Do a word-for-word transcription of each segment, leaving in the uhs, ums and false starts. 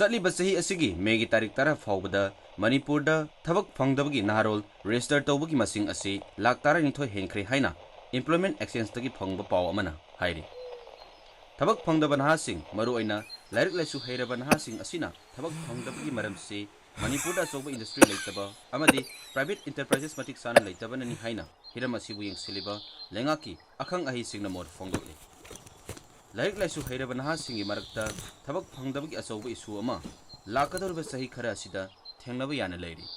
ꯆꯠꯂꯤꯕ ꯆꯍꯤ ꯑꯁꯤꯒꯤ ꯃꯦꯒꯤ ꯇꯥꯔꯤꯛ ꯇꯔꯥ ꯐꯥꯎꯕꯗ ꯃꯅꯤꯄꯨꯔꯗ ꯊꯕꯛ ꯐꯪꯗꯕꯒꯤ ꯅꯍꯥꯔꯣꯜ ꯔꯦꯖꯤꯁꯇꯔ ꯇꯧꯕꯒꯤ ꯃꯁꯤꯡ ꯑꯁꯤ ꯂꯥꯈ ꯇꯔꯥꯅꯤꯊꯣꯏ ꯍꯦꯟꯈ꯭ꯔꯦ ꯍꯥꯏꯅ Employment Exchangeꯇꯒꯤ ꯐꯪꯕ ꯄꯥꯎ ꯑꯃꯅ ꯍꯥꯏꯔꯤ꯫ ꯊꯕꯛ ꯐꯪꯗꯕ ꯅꯍꯥꯁꯤꯡ, ꯃꯔꯨꯑꯣꯏꯅ ꯂꯥꯏꯔꯤꯛ ꯂꯥꯏꯁꯨ ꯍꯩꯔꯕ ꯅꯍꯥꯁꯤꯡ ꯑꯁꯤꯅ ꯊꯕꯛ ꯐꯪꯗꯕꯒꯤ ꯃꯔꯝꯁꯤ ꯃꯅꯤꯄꯨꯔꯗ ꯑꯆꯧꯕ industry ꯂꯩꯇꯕ ꯑꯃꯗꯤ private enterprises ꯃꯇꯤꯛ ꯆꯥꯅ ꯂꯩꯇꯕꯅꯅꯤ ꯍꯥꯏꯅ ꯍꯤꯔꯝ ꯑꯁꯤꯕꯨ ꯌꯦꯡꯁꯤꯜꯂꯤꯕ ꯂꯩꯉꯥꯛꯀꯤ ꯑꯈꯪ ꯑꯍꯩꯁꯤꯡꯅ ꯃꯣꯠ ꯐꯣꯡꯗꯣꯛꯂꯤ꯫ ꯂꯥꯏꯔꯤꯛ ꯂꯥꯏꯁꯨ ꯍꯩꯔꯕ ꯅꯍꯥꯁꯤꯡꯒꯤ ꯃꯔꯛꯇ ꯊꯕꯛ ꯐꯪꯗꯕꯒꯤ ꯑꯆꯧꯕ issue ꯑꯃ ꯂꯥꯛꯀꯗꯧꯔꯤꯕ ꯆꯍꯤ ꯈꯔ ꯑꯁꯤꯗ ꯊꯦꯡꯅꯕ ꯌꯥꯅ ꯂꯩꯔꯤ꯫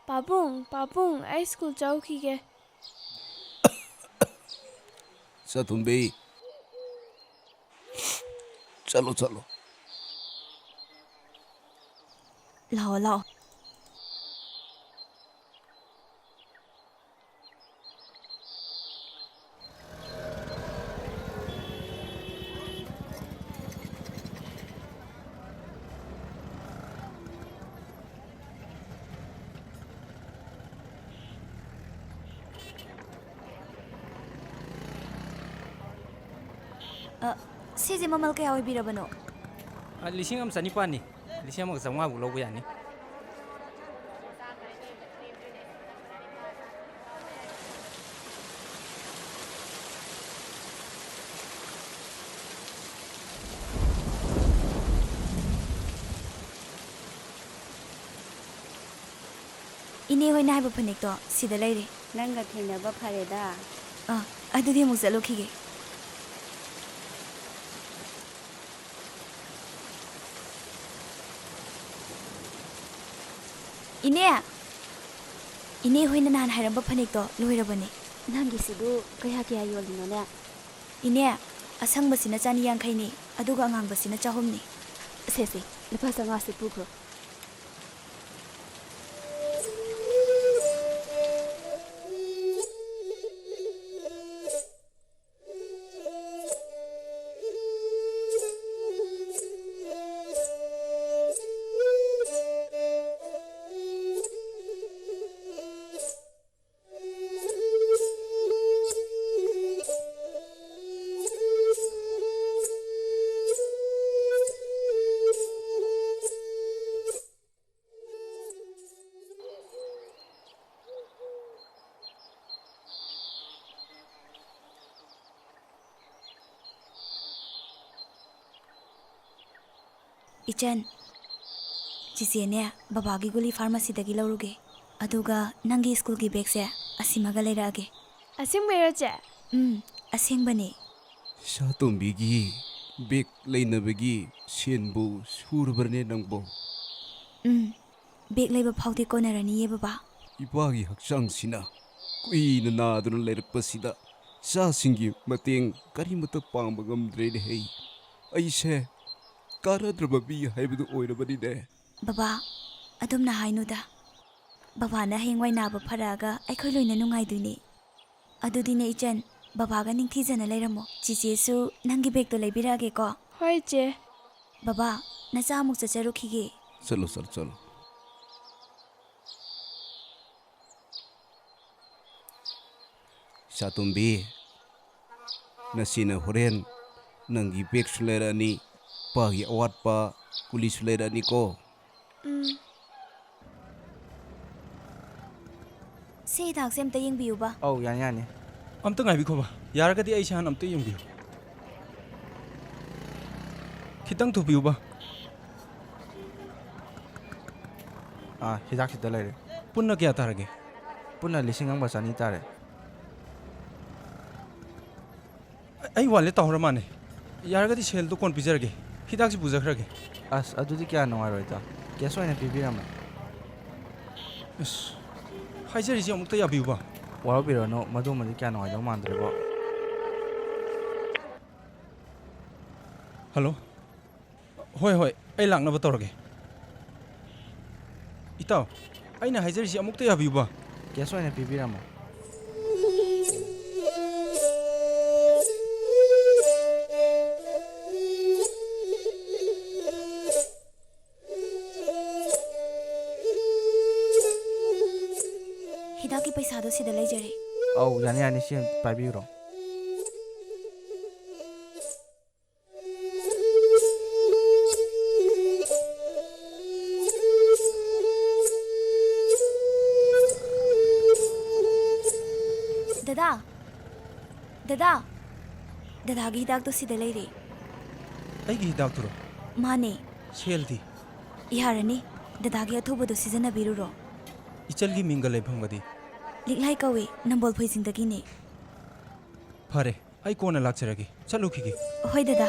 ꯄꯥꯕꯨꯡ, ꯄꯥꯕꯨꯡ, ꯑꯩ ꯁ꯭ꯀꯨꯜ ꯆꯧꯈꯤꯒꯦ꯫ ꯆꯥꯊꯨꯝꯕꯤ, ꯆꯠꯂꯣ, ꯆꯠꯂꯣ꯫ ꯂꯥꯛꯑꯣ, ꯂꯥꯛꯑꯣ꯫ ꯑ, ꯁꯤꯁꯦ ꯃꯃꯜ ꯀꯌꯥ ꯑꯣꯏꯕꯤꯔꯕꯅꯣ? ꯑ, ꯂꯤꯁꯤꯡ ꯑꯃ ꯆꯅꯤꯄꯥꯟꯅꯤ꯫ ꯂꯤꯁꯤꯡ ꯑꯃꯒ ꯆꯥꯝꯃꯉꯥ ꯐꯥꯎ ꯂꯧꯕ ꯌꯥꯅꯤ꯫ ꯏꯅꯦ ꯍꯣꯏꯅ ꯍꯥꯏꯕ ꯐꯅꯦꯛꯇꯣ ꯁꯤꯗ ꯂꯩꯔꯦ꯫ ꯅꯪꯒ ꯊꯦꯡꯅꯕ ꯐꯔꯦꯗ꯫ ꯑꯥ, ꯑꯗꯨꯗꯤ ꯑꯃꯨꯛ ꯆꯠꯂꯨꯈꯤꯒꯦ꯫ ꯏꯅꯦ! ꯏꯅꯦ ꯍꯣꯏꯅ ꯅꯍꯥꯟ ꯍꯥꯏꯔꯝꯕ ꯐꯅꯦꯛꯇꯣ ꯂꯣꯏꯔꯕꯅꯦ꯫ ꯅꯪꯒꯤꯁꯤꯕꯨ ꯀꯌꯥ ꯀꯌꯥ ꯌꯣꯜꯂꯤꯅꯣꯅꯦ? ꯏꯅꯦ, ꯑꯁꯪꯕꯁꯤꯅ ꯆꯅꯤ ꯌꯥꯡꯈꯩꯅꯤ, ꯑꯗꯨꯒ ꯑꯉꯥꯡꯕꯁꯤꯅ ꯆꯍꯨꯝꯅꯤ꯫ ꯁꯦ, ꯁꯦ, ꯂꯨꯄꯥ ꯆꯥꯝꯃꯉꯥꯁꯦ ꯄꯨꯈ꯭ꯔꯣ꯫ ꯏꯆꯟ, ꯆꯤꯆꯦꯅꯦ, ꯕꯕꯥꯒꯤ ꯒꯨꯂꯤ ꯐꯥꯔꯃꯥꯁꯤꯗꯒꯤ ꯂꯧꯔꯨꯒꯦ꯫ ꯑꯗꯨꯒ ꯅꯪꯒꯤ ꯁ꯭ꯀꯨꯜꯒꯤ ꯕꯦꯒꯁꯦ ꯑꯁꯤꯃꯒ ꯂꯩꯔꯛꯑꯒꯦ꯫ ꯑꯁꯦꯡꯕꯩꯔꯣ, ꯆꯦ? ꯎꯝ, ꯑꯁꯦꯡꯕꯅꯦ꯫ ꯁꯥꯇꯣꯝꯕꯤꯒꯤ ꯕꯦꯒ ꯂꯩꯅꯕꯒꯤ ꯁꯦꯟꯕꯨ ꯁꯨꯔꯕ꯭ꯔꯅꯦ ꯅꯪꯕꯣ? ꯎꯝ, ꯕꯦꯒ ꯂꯩꯕ ꯐꯥꯎꯗꯤ ꯀꯣꯟꯅꯔꯅꯤꯌꯦ, ꯕꯕꯥ꯫ ꯏꯄꯥꯒꯤ ꯍꯛꯆꯥꯡꯁꯤꯅ ꯀꯨꯏꯅ ꯅꯥꯗꯨꯅ ꯂꯩꯔꯛꯄꯁꯤꯗ ꯏꯆꯥꯁꯤꯡꯒꯤ ꯃꯇꯦꯡ ꯀꯔꯤꯃꯠꯇ ꯄꯥꯡꯕ ꯉꯝꯗ꯭ꯔꯦꯅꯦ ꯍꯩ꯫ ꯑꯩꯁꯦ ꯀꯥꯟꯅꯗ꯭ꯔꯕ ꯃꯤ ꯍꯥꯏꯕꯗꯨ ꯑꯣꯏꯔꯕꯅꯤꯅꯦ꯫ ꯕꯕꯥ, ꯑꯗꯨꯝꯅ ꯍꯥꯏꯅꯨꯗ꯫ ꯕꯕꯥꯅ ꯍꯌꯦꯡꯋꯥꯏ ꯅꯥꯕ ꯐꯔꯛꯑꯒ ꯑꯩꯈꯣꯏ ꯂꯣꯏꯅ ꯅꯨꯡꯉꯥꯏꯗꯣꯏꯅꯦ꯫ ꯑꯗꯨꯗꯤꯅꯦ ꯏꯆꯟ, ꯕꯕꯥꯒ ꯅꯤꯡꯊꯤꯖꯅ ꯂꯩꯔꯝꯃꯣ꯫ ꯆꯤꯆꯦꯁꯨ ꯅꯪꯒꯤ ꯕꯦꯒꯇꯣ ꯂꯩꯕꯤꯔꯛꯑꯒꯦꯀꯣ꯫ ꯍꯣꯏ, ꯆꯦ꯫ ꯕꯕꯥ, ꯅꯆꯥ ꯑꯃꯨꯛ ꯆꯠꯆꯔꯨꯈꯤꯒꯦ꯫ ꯆꯠꯂꯣ, ꯆꯠꯂꯣ, ꯆꯠꯂꯣ꯫ ꯁꯥꯇꯣꯝꯕꯤ, ꯅꯁꯤꯅ ꯍꯣꯔꯦꯟ ꯅꯪꯒꯤ ꯕꯦꯒꯁꯨ ꯂꯩꯔꯛꯑꯅꯤ, ꯏꯄꯥꯒꯤ ꯑꯋꯥꯠꯄ ꯒꯨꯂꯤꯁꯨ ꯂꯩꯔꯛꯑꯅꯤꯀꯣ꯫ ꯎꯝ꯫ ꯁꯤ ꯍꯤꯗꯥꯛꯁꯦ ꯑꯝꯇ ꯌꯦꯡꯕꯤꯌꯨꯕ꯫ ꯑꯧ, ꯌꯥꯅꯤ, ꯌꯥꯅꯤ꯫ ꯑꯝꯇ ꯉꯥꯏꯕꯤꯈꯣꯕ꯫ ꯌꯥꯔꯒꯗꯤ ꯑꯩꯁꯦ ꯍꯥꯟꯅ ꯑꯝꯇ ꯌꯦꯡꯕꯤꯌꯨ꯫ ꯈꯤꯇꯪ ꯊꯨꯕꯤꯌꯨꯕ꯫ ꯑꯥ, ꯍꯤꯗꯥꯛꯁꯤꯗ ꯂꯩꯔꯦ꯫ ꯄꯨꯟꯅ ꯀꯌꯥ ꯇꯥꯔꯒꯦ? ꯄꯨꯟꯅ ꯂꯤꯁꯤꯡ ꯑꯃꯒ ꯆꯅꯤ ꯇꯥꯔꯦ꯫ ꯑꯩ ꯋꯥꯂꯦꯠ ꯇꯥꯍꯧꯔ ꯃꯥꯅꯦ꯫ ꯌꯥꯔꯒꯗꯤ ꯁꯦꯜꯗꯣ ꯀꯣꯟ ꯄꯤꯖꯔꯒꯦ꯫ ꯍꯤꯗꯥꯛꯁꯤ ꯄꯨꯖꯈ꯭ꯔꯒꯦ꯫ ꯑꯁ, ꯑꯗꯨꯗꯤ ꯀꯌꯥ ꯅꯨꯡꯉꯥꯏꯔꯣꯏꯗ꯫ ꯀꯦꯁ ꯑꯣꯏꯅ ꯄꯤꯕꯤꯔꯝꯃꯣ꯫ ꯑꯁ, ꯍꯥꯏꯖꯔꯤꯁꯦ ꯑꯃꯨꯛꯇ ꯌꯥꯕꯤꯌꯨꯕ꯫ ꯋꯥꯔꯧꯕꯤꯔꯅꯨ, ꯃꯗꯨꯃꯗꯤ ꯀꯌꯥ ꯅꯨꯡꯉꯥꯏꯗꯧ ꯃꯥꯟꯗ꯭ꯔꯦꯕꯣ꯫ ꯍꯜꯂꯣ꯫ ꯍꯣꯏ, ꯍꯣꯏ, ꯑꯩ ꯂꯥꯛꯅꯕ ꯇꯧꯔꯒꯦ꯫ ꯏꯇꯥꯎ, ꯑꯩꯅ ꯍꯥꯏꯖꯔꯤꯁꯤ ꯑꯃꯨꯛꯇ ꯌꯥꯕꯤꯌꯨꯕ꯫ ꯀꯦꯁ ꯑꯣꯏꯅ ꯄꯤꯕꯤꯔꯝꯃꯣ꯫ ꯍꯤꯗꯥꯛꯀꯤ ꯄꯩꯁꯥꯗꯣ ꯁꯤꯗ ꯂꯩꯖꯔꯦ꯫ ꯑꯧ, ꯌꯥꯅꯤ, ꯌꯥꯅꯤ, ꯁꯤ ꯄꯥꯏꯕꯤꯔꯣ꯫ ꯗꯗꯥ, ꯗꯗꯥ, ꯗꯗꯥꯒꯤ ꯍꯤꯗꯥꯛꯇꯣ ꯁꯤꯗ ꯂꯩꯔꯦ꯫ ꯑꯩꯒꯤ ꯍꯤꯗꯥꯛꯇꯨꯔꯣ? ꯃꯥꯅꯦ꯫ ꯁꯦꯜꯗꯤ? ꯌꯥꯔꯅꯤ, ꯗꯗꯥꯒꯤ ꯑꯊꯨꯕꯗꯣ ꯁꯤꯖꯤꯟꯅꯕꯤꯔꯨꯔꯣ꯫ ꯏꯆꯜꯒꯤ ꯃꯤꯡꯒ ꯂꯩꯐꯝꯒꯗꯤ? ꯂꯤꯛꯂꯥꯏ ꯀꯧꯏ, ꯅꯝꯕꯣꯜ ꯐꯣꯏꯖꯤꯡꯗꯒꯤꯅꯦ꯫ ꯐꯔꯦ, ꯑꯩ ꯀꯣꯟꯅ ꯂꯥꯛꯆꯔꯒꯦ꯫ ꯆꯠꯂꯨꯈꯤꯒꯦ꯫ ꯍꯣꯏ, ꯗꯗꯥ꯫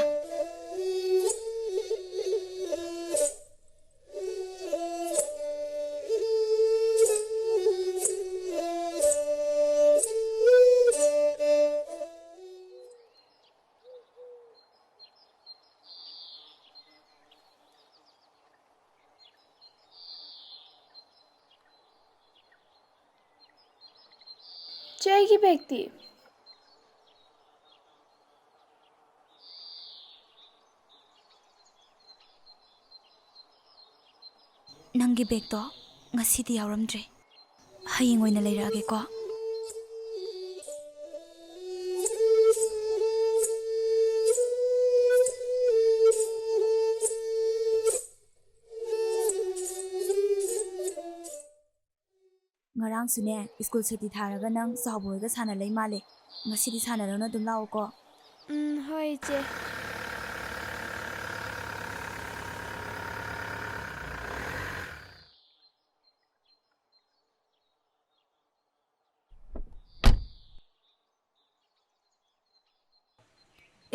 ꯆꯦ, ꯑꯩꯒꯤ ꯕꯦꯒꯇꯤ? ꯅꯪꯒꯤ ꯕꯦꯒꯇꯣ ꯉꯁꯤꯗꯤ ꯌꯥꯎꯔꯝꯗ꯭ꯔꯦ꯫ ꯍꯌꯦꯡ ꯑꯣꯏꯅ ꯂꯩꯔꯛꯑꯒꯦꯀꯣ꯫ ꯉꯔꯥꯡꯁꯨꯅꯦ, ꯁ꯭ꯀꯨꯜ ꯁꯨꯇꯤ ꯊꯥꯔꯒ ꯅꯪ ꯆꯥꯎꯕ ꯍꯣꯏꯒ ꯁꯥꯟꯅ ꯂꯩ ꯃꯥꯜꯂꯦ꯫ ꯉꯁꯤꯗꯤ ꯁꯥꯟꯅꯔꯣꯅ ꯑꯗꯨꯝ ꯂꯥꯛꯑꯣꯀꯣ꯫ ꯎꯝ, ꯍꯣꯏ, ꯏꯆꯦ꯫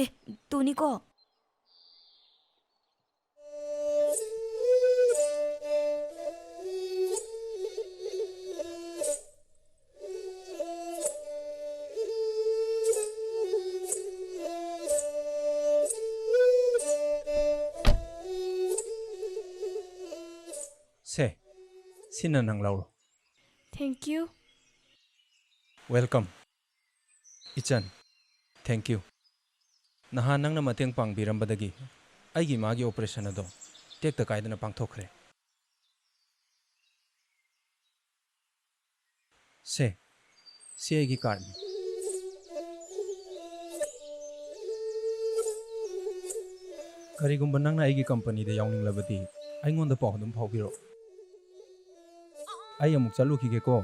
ꯑꯦ, ꯇꯨꯅꯤꯀꯣ꯫ ꯁꯤꯅ ꯅꯪ ꯂꯧꯔꯣ꯫ Thank you. Welcome. ꯏꯆꯟ, thank you. ꯅꯍꯥꯟ ꯅꯪꯅ ꯃꯇꯦꯡ ꯄꯥꯡꯕꯤꯔꯝꯕꯗꯒꯤ ꯑꯩꯒꯤ ꯏꯃꯥꯒꯤ operation ꯑꯗꯣ ꯇꯦꯛꯇ ꯀꯥꯏꯗꯅ ꯄꯥꯡꯊꯣꯛꯈ꯭ꯔꯦ꯫ ꯁꯦ, ꯁꯤ ꯑꯩꯒꯤ cardꯅꯤ꯫ ꯀꯔꯤꯒꯨꯝꯕ ꯅꯪꯅ ꯑꯩꯒꯤ companyꯗ ꯌꯥꯎꯅꯤꯡꯂꯕꯗꯤ ꯑꯩꯉꯣꯟꯗ ꯄꯥꯎ ꯑꯗꯨꯝ ꯐꯥꯎꯕꯤꯔꯛꯑꯣ꯫ ꯑꯩ ꯑꯃꯨꯛ ꯆꯠꯂꯨꯈꯤꯒꯦꯀꯣ꯫